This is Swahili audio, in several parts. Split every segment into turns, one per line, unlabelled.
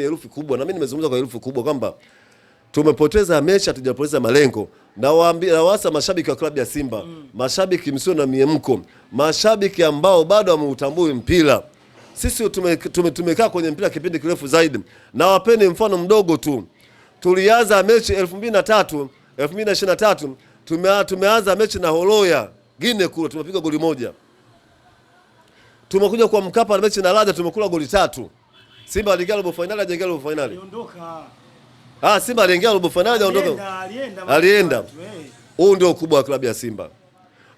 Herufi kubwa, na mimi nimezungumza kwa herufi kubwa kwamba tumepoteza mechi, hatujapoteza malengo. Na waambia nawasa mashabiki wa klabu ya Simba, mashabiki msio na miemko, mashabiki ambao bado hamuutambui mpira. Sisi tumekaa kwenye mpira kipindi kirefu zaidi, na wapeni mfano mdogo tu. Tulianza mechi 2003 2023, tumeanza mechi na Horoya Guinea kule, tumepiga goli 1. Tumekuja kwa Mkapa na mechi na Raja tumekula goli 3. Simba aliingia robo finali, hajaingia robo finali.
Aliondoka.
Simba aliingia robo finali, hajaondoka.
Alienda,
Alienda. Huu ndio ukubwa wa klabu ya Simba.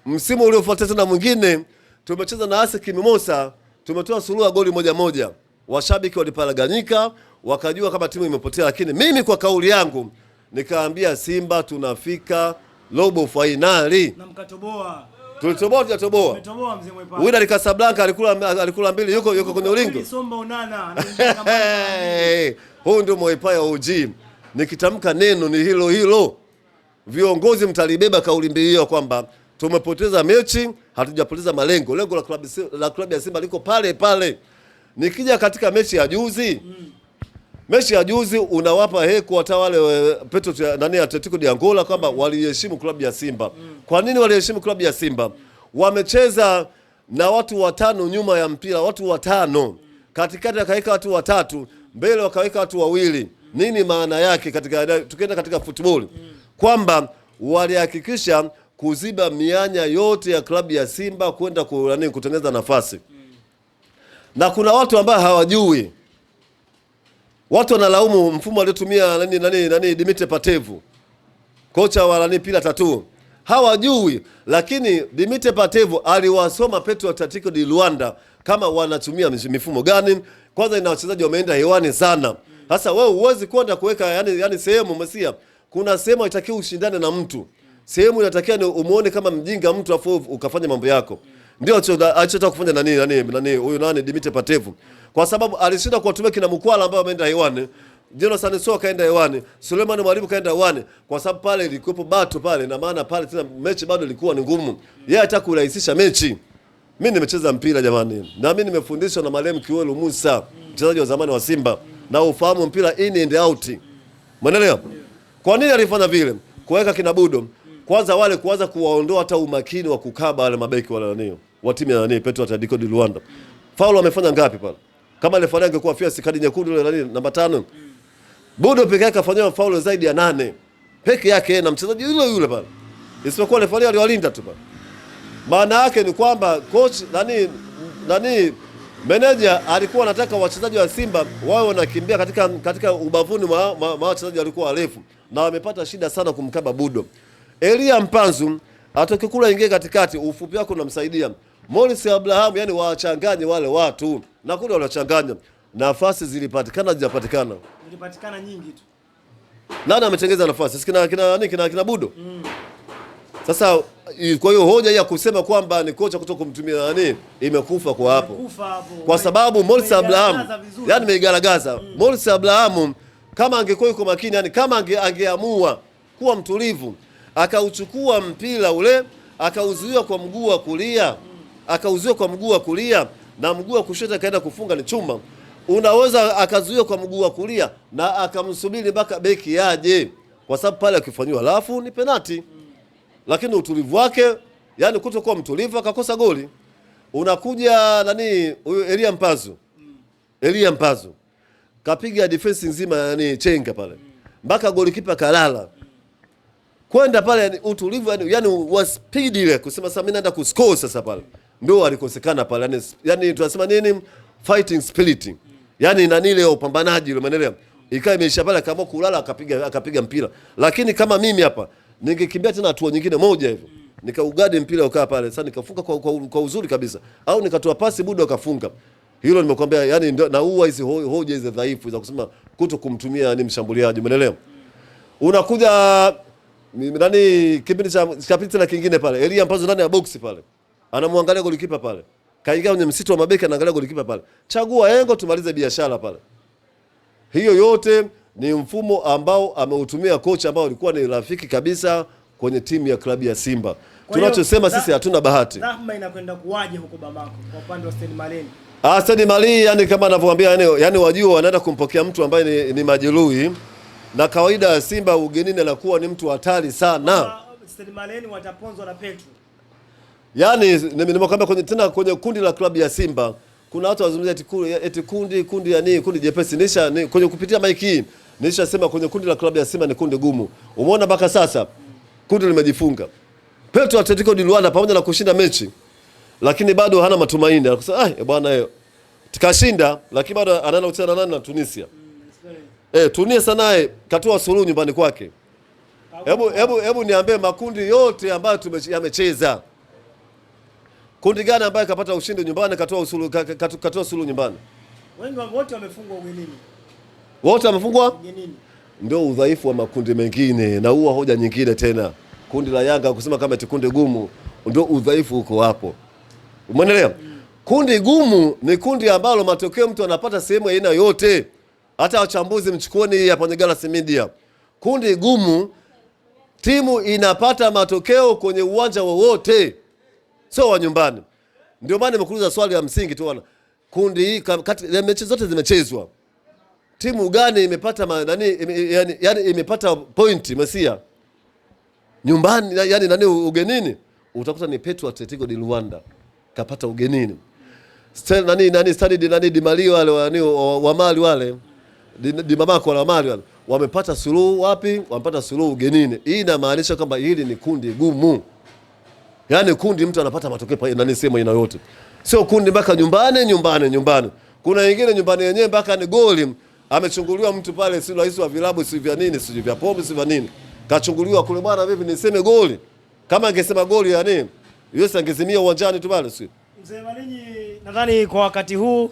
Msimu uliofuatia tena mwingine tumecheza na ASEC Mimosa, tumetoa suluhu ya goli 1-1. Washabiki waliparaganyika, wakajua kama timu imepotea, lakini mimi kwa kauli yangu nikaambia Simba tunafika robo finali.
Na mkatoboa.
Tulitoboa, tujatoboa.
Tumetoboa mzee Mwepara.
Wydad Casablanca alikula 2, yuko kwenye ulingo.
Somba Onana, anaingia kama
Hey, huu ndio Mwepara OG. Nikitamka neno ni hilo hilo. Viongozi mtalibeba kauli mbiu hiyo kwamba tumepoteza mechi, hatujapoteza malengo. Lengo la klabu ya Simba liko pale pale. Nikija katika mechi ya juzi, mechi ya juzi unawapa heko hata wale Petro nani Atletico de Angola kwamba waliheshimu klabu ya Simba. Kwa nini waliheshimu klabu ya Simba? Wamecheza na watu 5 nyuma ya mpira, watu 5. Katikati wakaweka watu 3, mbele wakaweka watu 2. Nini maana yake tukienda katika football? Kwamba walihakikisha kuziba mianya yote ya klabu ya Simba kwenda kutengeneza nafasi. Na kuna watu ambao hawajui. Watu wanalaumu mfumo aliotumia Dimitri Patevu, kocha wa Pila Tatu. Hawajui, lakini Dimitri Patevu aliwasoma Petro Atletico de Luanda kama wanatumia mifumo gani. Kwanza ina wachezaji wameenda hewani sana. Sasa wewe huwezi kwenda kuweka sehemu umesia. Kuna sehemu haitakiwi ushindane na mtu. Sehemu inatakiwa ni umuone kama mjinga mtu afu ukafanya mambo yako. Ndio alichotaka kufanya huyu Dimitri Patevu. Kwa sababu alishinda kuwatumia kina Mkwala ambao wameenda hewani. Jonathan Soa kaenda hewani, Suleiman Mwalimu kaenda hewani, kwa sababu pale ilikuwepo bato pale, na maana pale tena mechi bado ilikuwa ni ngumu. Yeye alitaka kurahisisha mechi. Mimi nimecheza mpira jamani, na mimi nimefundishwa na marehemu Kiwelu Musa, mchezaji wa zamani wa Simba, na ufahamu mpira in and out. Umeelewa? Kwa nini alifanya vile? Kuweka kina Budo. Kwanza wale kuanza kuwaondoa hata umakini wa kukaba wale mabeki wale nani wa timu ya nani Petro Atletico de Luanda. Faulu amefanya ngapi pale? Kama ile faulu ingekuwa fierce kadi nyekundu ile nani namba 5. Budo peke yake afanywa faulu zaidi ya 8. Peke yake na mchezaji yule yule pale. Isipokuwa ile faulu aliwalinda tu pale. Maana yake ni kwamba coach manager alikuwa anataka wachezaji wa Simba wawe wanakimbia katika ubavuni mwa wachezaji walikuwa warefu, na wamepata shida sana kumkaba Budo. Elia Mpanzu atoke kula ingie katikati, ufupi wako unamsaidia. Morris Abraham, waachanganye wale watu. Na kule walichanganya. Nafasi zilipatikana, hazijapatikana.
Zilipatikana nyingi tu.
Nani ametengeza nafasi? Sisi kina Budo. Sasa kwa hiyo hoja ya kusema kwamba ni kocha kutoka kumtumia nani imekufa kwa hapo.
Imekufa hapo.
Kwa sababu Morris Abraham,
Umeigaragaza vizuri.
imeigaragaza. Morris Abraham kama angekuwa yuko makini, kama angeamua kuwa mtulivu, akauchukua mpira ule, akauzuia kwa mguu wa kulia, akauzuia kwa mguu wa kulia na mguu wa kushoto akaenda kufunga ni chuma. Unaweza akazuia kwa mguu wa kulia na akamsubiri mpaka beki aje, kwa sababu pale akifanywa rafu ni penalti. Lakini utulivu wake, kutokuwa mtulivu akakosa goli. Unakuja nani huyu Elia Mpanzu. Elia Mpanzu kapiga defense nzima, chenga pale mpaka golikipa kalala. Kwenda pale utulivu, wa speed ile kusema sasa mimi naenda kuscore sasa pale. Ndio alikosekana pale. Tunasema nini? Fighting spirit. Nani ile upambanaji ile, umeelewa? Ikawa imeisha pale, akaamua kulala akapiga mpira. Lakini kama mimi hapa ningekimbia tena hatua nyingine moja hivi. Nikaugadi mpira ukaa pale. Sasa nikafunga kwa uzuri kabisa. Au nikatoa pasi Budo akafunga. Hilo nimekuambia, ndio naua hizi hoja hizi dhaifu za kusema kuto kumtumia mshambuliaji, umeelewa? Unakuja kipindi cha kipindi tena kingine pale. Elia Mpanzu ndani ya box pale. Anamwangalia golikipa pale. Kaingia kwenye msitu wa mabeki anaangalia golikipa pale. Chagua engo tumalize biashara pale. Hiyo yote ni mfumo ambao ameutumia kocha ambao alikuwa ni rafiki kabisa kwenye timu ya klabu ya Simba.
Kwa hiyo,
Tunachosema sisi hatuna bahati.
Rahma inakwenda kuwaje huko Bamako kwa upande wa Stade Malien?
Stade Mali, yani kama anavyoambia, yani wajua wanaenda kumpokea mtu ambaye ni majeruhi, na kawaida ya Simba ugenini anakuwa ni mtu hatari sana.
Stade Malien wataponzwa na Petro.
Yaani nimekwambia kwenye tena kwenye kundi la klabu ya Simba kuna watu wazungumzia eti kundi ya nini, kundi jepesi. Kwenye kupitia mic hii nishasema kwenye kundi la klabu ya Simba ni kundi gumu. Umeona mpaka sasa kundi limejifunga. Petro Atletico di Luanda pamoja na kushinda mechi lakini bado hana matumaini. Anasema bwana hiyo tukashinda, lakini bado anaenda kucheza na nani? Na Tunisia. Tunisia naye katoa suluhu nyumbani kwake. Hebu niambie makundi yote ambayo yamecheza. Kundi gani ambaye kapata ushindi nyumbani katoa suluhu, katoa suluhu nyumbani?
Wengi wote wamefungwa ugenini.
Wote wamefungwa?
Ugenini.
Ndio udhaifu wa makundi mengine, na huwa hoja nyingine tena. Kundi la Yanga kusema kama eti kundi gumu, ndio udhaifu uko hapo. Umeelewa? Kundi gumu ni kundi ambalo matokeo mtu anapata sehemu aina yote. Hata wachambuzi mchukueni hii hapa Galaxy Media. Kundi gumu, timu inapata matokeo kwenye uwanja wowote, sio wa nyumbani. Ndio maana nimekuuliza swali la msingi tu bwana. Kundi hii kati ya mechi zote zimechezwa, timu gani imepata yani imepata point Mesia nyumbani, yani nani ugenini? Utakuta ni Petro Atletico di Luanda kapata ugenini. Stel, nani Stade di nani di Mali wale wa Mali wale di Mamako wale wa Mali wale wamepata suluhu wapi? Wamepata suluhu ugenini. Hii inamaanisha kwamba hili ni kundi gumu. Yaani kundi mtu anapata matokeo pa nani sehemu aina yote. Sio kundi mpaka nyumbani nyumbani nyumbani. Kuna wengine nyumbani yenyewe mpaka ni goli amechunguliwa mtu pale, si rais wa vilabu, si vya nini, si vya pombe, si vya nini. Kachunguliwa kule bwana, vipi niseme goli? Kama angesema goli ya nini? Yesu angezimia uwanjani tu pale, si.
Mzee Malinyi, nadhani kwa wakati huu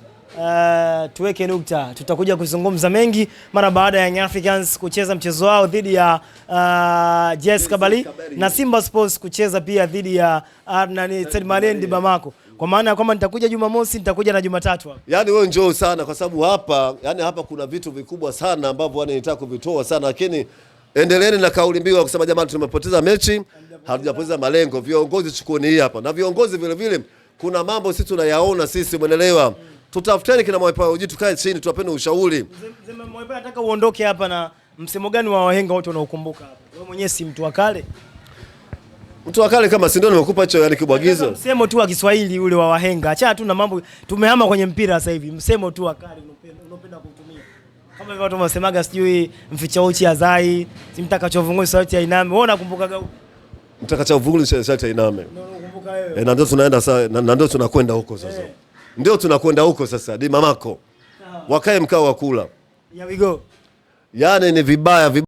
tuweke nukta. Tutakuja kuzungumza mengi mara baada ya Young Africans kucheza mchezo wao dhidi ya JS Kabylie na Simba Sports kucheza pia dhidi ya Stade Malien de Bamako. Kwa maana ya kwamba nitakuja Jumamosi, nitakuja na Jumatatu hapa.
Yaani wewe njoo sana kwa sababu hapa, yani hapa kuna vitu vikubwa sana ambavyo nitaka kuvitoa sana, lakini endeleeni na kauli mbiu ya kusema jamani, tumepoteza mechi, hatujapoteza malengo. Viongozi chukueni hii hapa. Na viongozi vile vile kuna mambo sisi tunayaona sisi, umeelewa? Tutafuteni kina Mwipai OG, tukae chini tuwapeni ushauri.
Mzee Mwipai, nataka uondoke hapa na msemo gani wa wahenga wote unaokumbuka hapa? Wewe mwenyewe si mtu wa kale?
Mtu wa kale kama si ndio nimekupa hicho yani kibwagizo.
Msemo tu wa Kiswahili ule wa wahenga. Acha tu na mambo, tumehama kwenye mpira sasa hivi. Msemo tu wa kale unopenda kutumia. Kama hivyo watu wanasemaga sijui mficha uchi azai, si mtaka chovunguni sauti ya iname. Wewe unakumbuka
Mtaka chovunguni sauti ya iname.
Ndio unakumbuka wewe.
Na ndio tunaenda sasa, na ndio tunakwenda huko sasa. Ndio tunakwenda huko sasa, di mamako. Wakae mkao wa kula.
Here we go.
Yaani ni vibaya vibaya.